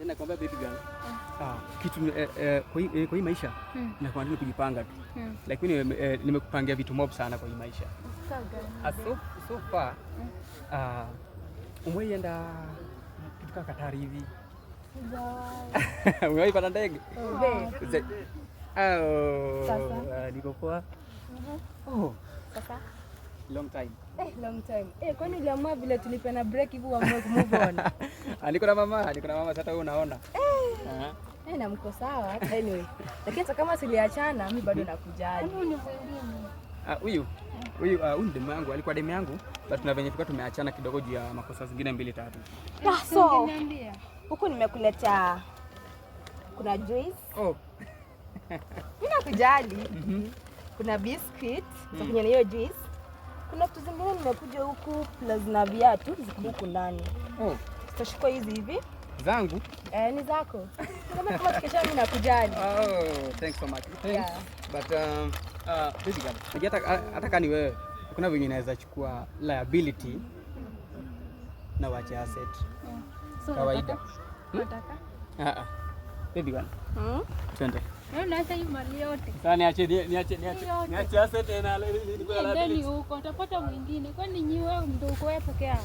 Sasa nakwambia, baby girl. Ah, kitu kwa hii maisha nakwambia ni kujipanga tu. Lakini nimekupangia vitu mob sana kwa hii maisha. So far umewaienda kitu kama Qatar hivi? Umewahi panda ndege? Oh, Sasa. ah, niko poa. Oh, Sasa long time. Eh, long time. Eh, kwani uliamua vile tulipeana break hivi uamue kumove on? Ah, niko na mama sasa wewe unaona. Ah. Eh, na mko sawa anyway. Lakini hata kama tuliachana, mimi bado nakujali. Ah, huyu ni demu yangu, alikuwa demu yangu, but tuna venye tulikuwa tumeachana kidogo juu ya makosa zingine mbili tatu. Ah, so huku nimekuletea, kuna juice. Oh. Mimi nakujali. Kuna biscuit za kunywa na hiyo juice. Kuna vitu zingine nimekuja huku plus na viatu ziko huku ndani. Oh, Tutachukua hizi hivi. Zangu? Eh, ni zako. Kama tukisha, mimi nakujali. Oh, thanks so much. Thanks. Yeah. But baby girl, unajua hata kama ni wewe, kuna venye inaweza chukua liability na wache asset. So, Kawaida. Unataka? Ah ah. Baby girl, Hmm? twende. Wewe unaacha hii mali yote. Sasa niache niache niache Yote. niache asset na Endeni huko, utapata mwingine. Kwani nyi wewe ndio uko wewe peke yako?